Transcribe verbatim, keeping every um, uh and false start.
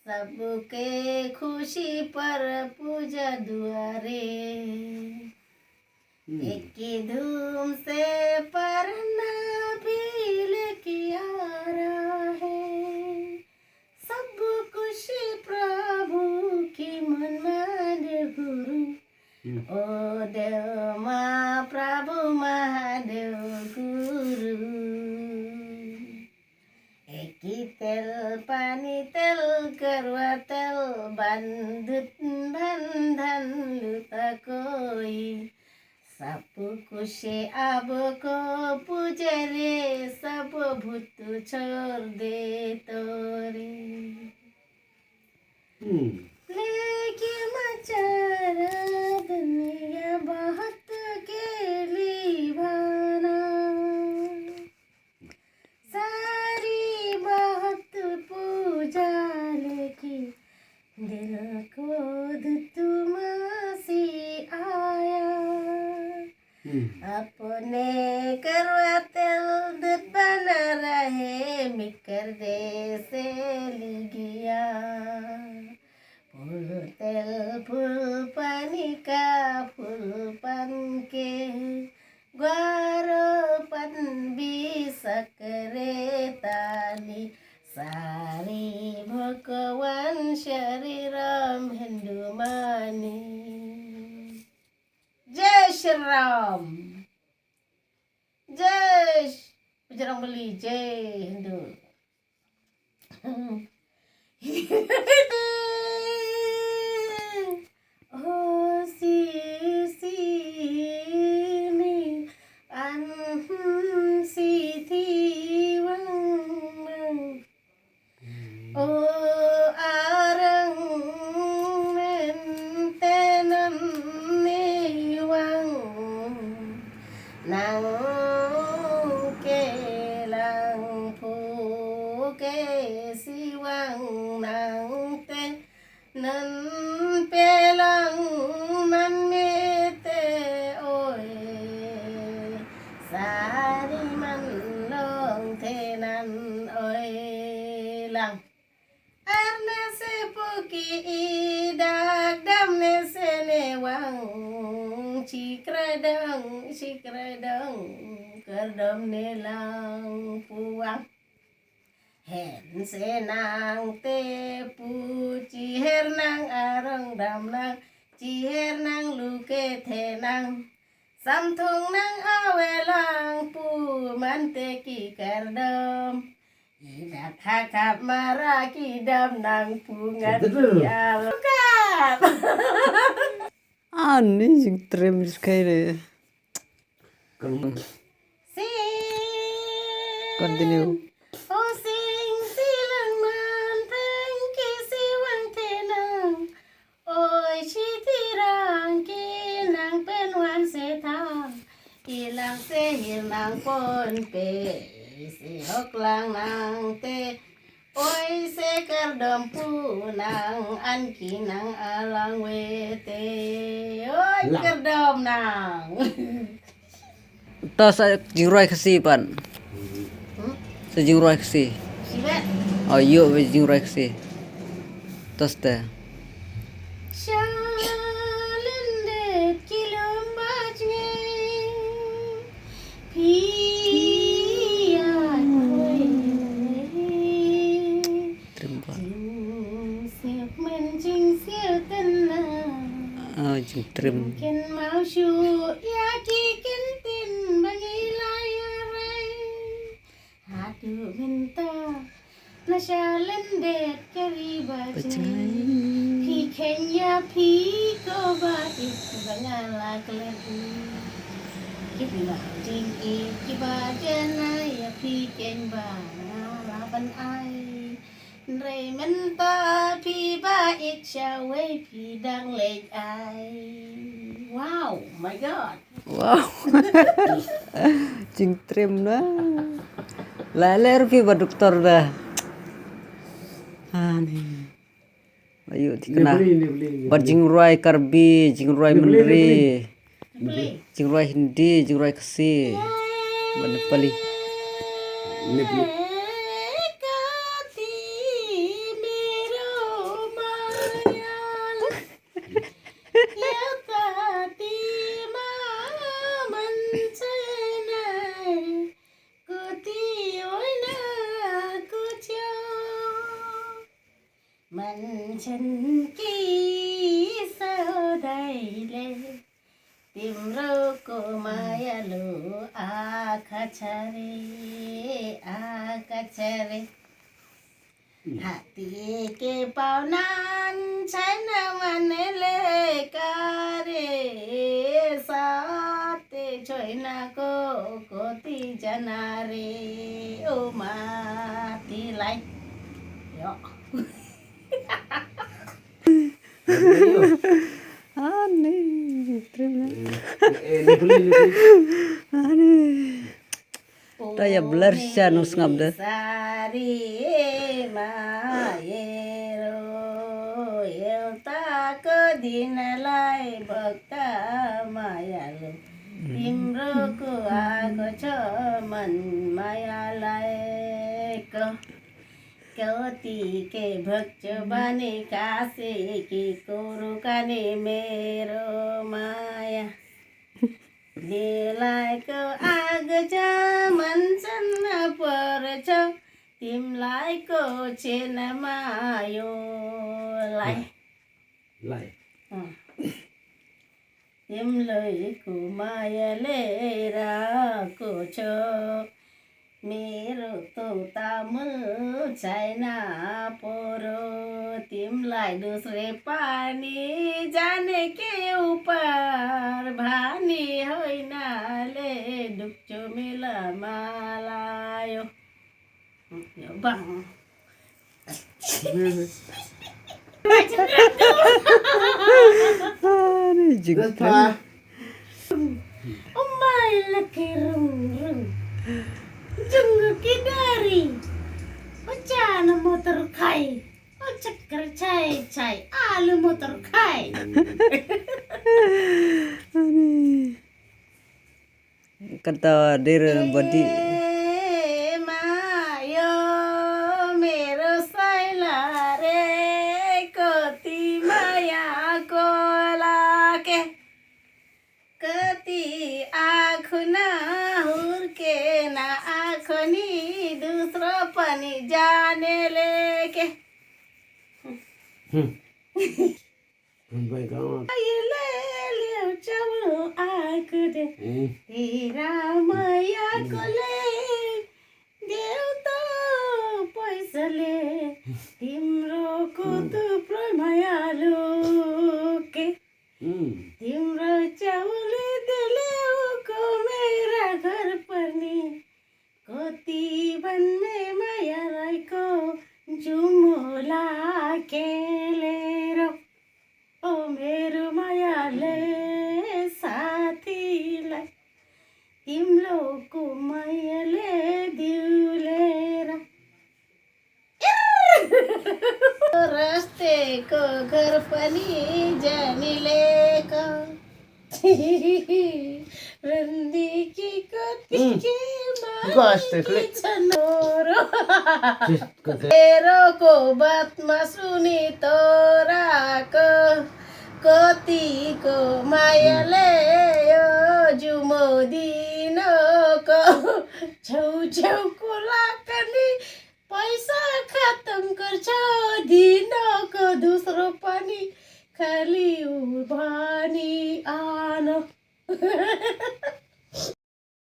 सबके खुशी पर पूजा द्वारे। एक ही धूम से पढ़ना भी लेके आ रहा है। सब खुशी प्रभु की मना दे गुरु। ओ देव माँ प्रभु महादेव गुरु। एकी तेल पानी तेल करवा तेल बंधुत बंधन लुता कोई। सबको से अब को पुजरे सब भूत छोड़ दे तोरे। लेके मचारा दुनिया बहुत गेली भाना। सारी बहुत पूजा लेके दिल को तुमसे आया। अपने करवा तेल दूध बना रहे मिकर दे से लिगिया। फूल तेल फूल पानी का फूल पन के ग्वारो पन भी सकरे ताली। सारी भगवान शरीरम हिंदू मानी। जय श्री राम। जय श्री बजरंग बली, जय हिंदू। ओ सी सी नी अन सी थी वंग वंग। O arang men tenan ni wang nang ke lang pu ke si wang nang te nan pe lang man me te oi. Sari man long te nan oi lang. Arne se puki i dak dam ne se ne wang. Chikra dang chikra dang kar dam ne lang puang. Hen se nang te pu chi her nang arang dam nang chi her nang lu ke the nang. Samthung nang awe lang pu man te ki kar dam. I dak ha kap mara ki dam nang pu ngat ki ar kap. Ani jingtrem jkai de. Sing. Continue. O sing silang man teng ki siwang tenang. Oi, shi tirang ki nang pen wan se tha. Ilang se hir nang pon pe. Se hok lang nang te. Oi, se kar dom pu nang an ki nang alang we te. Oi, kar dom nang. To sa jingrwai Khasi pan. Sa jingrwai Khasi. Sibat. Oh, yu we jingrwai Khasi. To ste. Shalendet kilom bajnge. Pia koi. Trim ba. Jing siap men jing siap tenang. Oh, jing trim. Ken mau shu ya ki ken tin bangi lai rai. Hadu minta na shalendet kari bajai. Phi Kenya phi ko ba ik bangala klen. Kit na ding ik ki ba jana ya phi ken ba ngala ban ai. Nrei mynta phi ba ik shawei phi dang leit ai. Wow, my God. Wow. Jingtrem na. La ler phi ba doktor da. Ani. Ayu thikna. Bad jingrwai Karbi, jingrwai Mynri. Jingrwai Hindi, jingrwai Khasi. Bad Nepali. Nepali. Manchen ki saudai le. Timro ko mayalu akachare, akachare. Hati ke paunan china manele kare sate choina ko koti janare o mati lai. Yo. Ani, trip na. Ani. Ta ya blur sha nus ngam de. Sari ma yero, yel ta ko din lai bakta mayalu. Timro ko ako choman mayalai ko. Koti ke bhakcho bani kasi ki kuru kani mero maya. Dilai ko agja mansan na porcho. Timlai ko chena mayo lai. Lai. Hmm. Timlai ko maya lera ko cho. Mero to Tamil China poro timlai dusre pani jane ke upar bhani hoina le dukcho mila malayo. Yo bang. Ani jingpang. Umai laki rung rung. Jung kidari. Pachana motor khai. Chakar chai chai. Alu motor khai. Ani. Kata dir body. Mayo mero saila re koti maya kola ke. Koti akhuna hur ke na akhoni dusro pani jane leke. Hmm. Kumbai ka. Aye le le chawlo akde. Eh. Tera maya kole. Deu to paisa le. Timro ko tu pramaya loke. Hmm. Timro chawle dele ko mera ghar parni. Koti ban me maya lai ko jumula kelero. O meru maya le sathi lai. Timlo ko maya le diulera. Raste ko ghar pani jani leko. Randi ki koti ki mani ki chanoro. Tero ko baat ma suni tora ko. Koti ko maya le yo jumo dino ko. Chau chau ko lakani. Paisa khatam karcha dino ko dusro pani khali ubani ano.